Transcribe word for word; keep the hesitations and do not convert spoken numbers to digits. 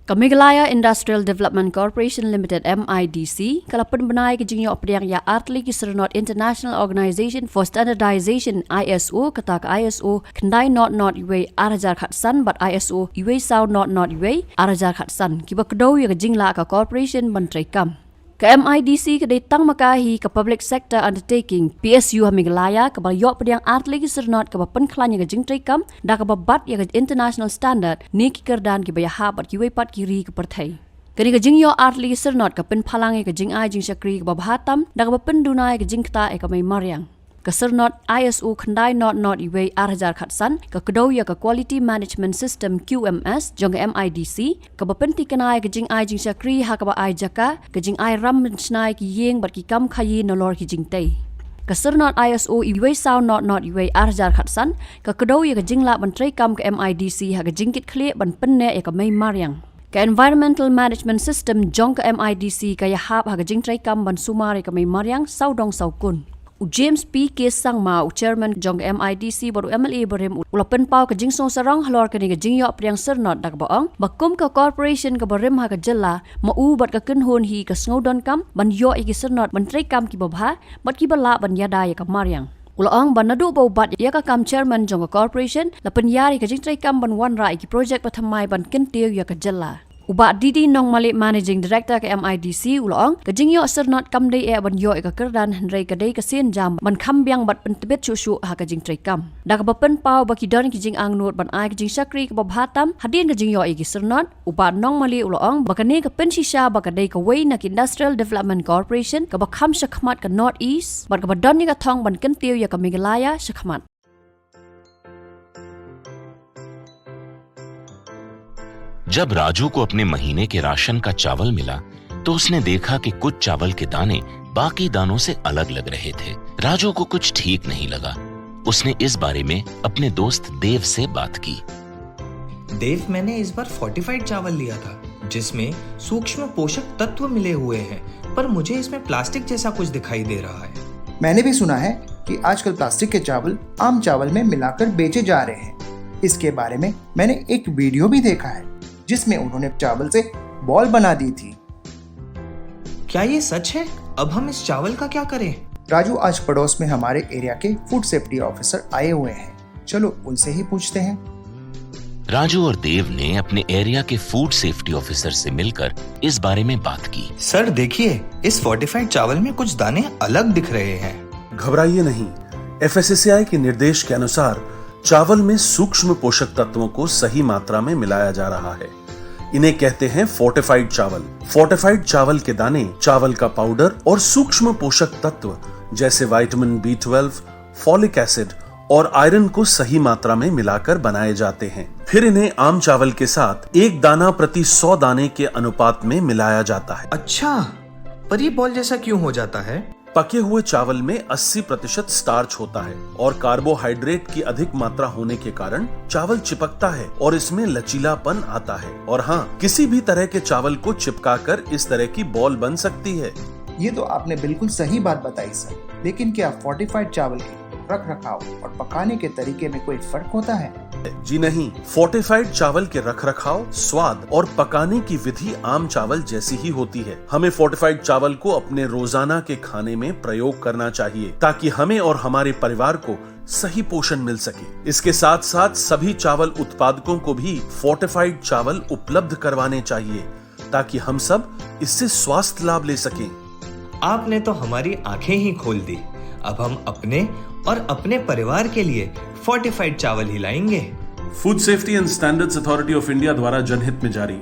Ka Meghalaya Industrial Development Corporation Limited, M I D C, ka la pynbna ïa ka jingïoh pdiang ïa artylli ki syrnot International Organization for Standardization, I S O, kata ka I S O khyndai not not wei ar hajar khatsan bad I S O wei saw not not wei ar hajar khatsan, kiba kdew ïa ka jinglah ka corporation ban treikam. Ka M I D C ka dei tang ma ka hi ka public sector undertaking, P S U, ha Meghalaya, kaba ïoh pdiang artylli ki syrnot kaba pynkhlaiñ ïa ka jingtreikam da kaba bat ïa ka international standard ne ki kyrdan kiba ïahap bad kiwei pat ki ri ka pyrthei. Kane ka jingïoh artylli ki syrnot ka pynphalang ïa ka jingai jingshakri kaba bha tam da kaba pynduna ïa ka jingktah ïa ka mei mariang. Ka syrnot I S O khyndai not not wei ar hajar khatsan ka kdew ïa ka Quality Management System, Q M S, jong ka M I D C, kaba pyntikna ïa ka jingai jingshakri ha kaba ai jaka, ka jingai ram shna ïa ki ïing bad ki kam khaïi nalor ki jingtei. Ka syrnot I S O wei saw not not wei ar hajar khatsan ka kdew ïa ka jinglah ban treikam ka M I D C ha ka jingkitkhlieh ban pynneh ïa ka mei mariang. Ka Environmental Management System jong ka M I D C ka ïahap ha ka jingtreikam ban sumar ïa ka mei mariang sawdong sawkun. U James P K Sangma, u chairman jong ka M I D C bad u M L A barim, u la pynpaw ka jingsngewsarong halor kane ka jingïoh pdiang syrnot da kaba ong ba kum ka corporation kaba rim ha ka jylla, ma u bad ka kynhun hi ka sngewdonkam ban ïoh ïa ki syrnot ban treikam kiba bha bad kiba lah ban ïada ïa ka mariang. U la ong ba naduh ba u bat ïa ka kam chairman jong ka corporation, la pynïar ïa ka jingtreikam ban wanrah ïa ki projek bathymmai ban kyntiew ïa ka jylla. U Bah D D Nongmali, Managing Director ka M I D C, u la ong, ka jingïoh syrnot kam dei eh ban ïoh ïa ka kyrdan, hynrei ka dei ka sienjam ban kham biang bad pyntbit shuh shuh ha ka jingtreikam. Da kaba pynpaw ba ki don ki jingangnud ban ai ka jingshakri kaba bha tam hadien ka jingïoh ïa ki syrnot, u Bah Nongmali u la ong ba kane ka pynshisha ba ka dei kawei na ki Industrial Development Corporation kaba kham shakhmat ka North East bad kaba don ïa ka thong ban kyntiew ïa ka Meghalaya shakhmat. जब राजू को अपने महीने के राशन का चावल मिला, तो उसने देखा कि कुछ चावल के दाने बाकी दानों से अलग लग रहे थे। राजू को कुछ ठीक नहीं लगा। उसने इस बारे में अपने दोस्त देव से बात की। देव, मैंने इस बार फोर्टिफाइड चावल लिया था, जिसमें सूक्ष्म पोषक तत्व मिले हुए हैं, पर मुझे इसमें प्लास्टिक जैसा कुछ दिखाई दे रहा है। मैंने भी सुना है कि आजकल प्लास्टिक के चावल आम चावल में मिलाकर बेचे जा रहे हैं। इसके बारे में मैंने एक वीडियो भी देखा है, जिसमें उन्होंने चावल से बॉल बना दी थी। क्या ये सच है? अब हम इस चावल का क्या करें? राजू, आज पड़ोस में हमारे एरिया के फूड सेफ्टी ऑफिसर आए हुए हैं, चलो उनसे ही पूछते हैं। राजू और देव ने अपने एरिया के फूड सेफ्टी ऑफिसर से मिलकर इस बारे में बात की। सर, देखिए, इस फोर्टिफाइड चावल में कुछ दाने अलग दिख रहे हैं। घबराइए नहीं, एफएसएसएआई के निर्देश के अनुसार चावल में सूक्ष्म पोषक तत्वों को सही मात्रा में मिलाया जा रहा है। इन्हें कहते हैं फोर्टिफाइड चावल। फोर्टिफाइड चावल के दाने चावल का पाउडर और सूक्ष्म पोषक तत्व जैसे vitamin B twelve, folic acid और आयरन को सही मात्रा में मिलाकर बनाए जाते हैं। फिर इन्हें आम चावल के साथ एक दाना प्रति सौ दाने के अनुपात में मिलाया जाता है। अच्छा, पर ये बॉल जैसा क्यों हो जाता है? पके हुए चावल में अस्सी प्रतिशत स्टार्च होता है और कार्बोहाइड्रेट की अधिक मात्रा होने के कारण चावल चिपकता है और इसमें लचीलापन आता है। और हाँ, किसी भी तरह के चावल को चिपकाकर इस तरह की बॉल बन सकती है। ये तो आपने बिल्कुल सही बात बताई सर, लेकिन क्या फोर्टिफाइड चावल के रख रखाव और पकाने के तरीके में कोई फर्क होता है? जी नहीं, फोर्टिफाइड चावल के रखरखाव, स्वाद और पकाने की विधि आम चावल जैसी ही होती है। हमें फोर्टिफाइड चावल को अपने रोजाना के खाने में प्रयोग करना चाहिए, ताकि हमें और हमारे परिवार को सही पोषण मिल सके। इसके साथ साथ सभी चावल उत्पादकों को भी फोर्टिफाइड चावल उपलब्ध करवाने चाहिए, ताकि हम सब इससे स्वास्थ्य लाभ ले सकें। आपने तो हमारी आंखें ही खोल दी। अब हम अपने और अपने परिवार के लिए फोर्टिफाइड चावल ही लाएंगे। Food Safety and Standards Authority of India द्वारा जनहित में जारी।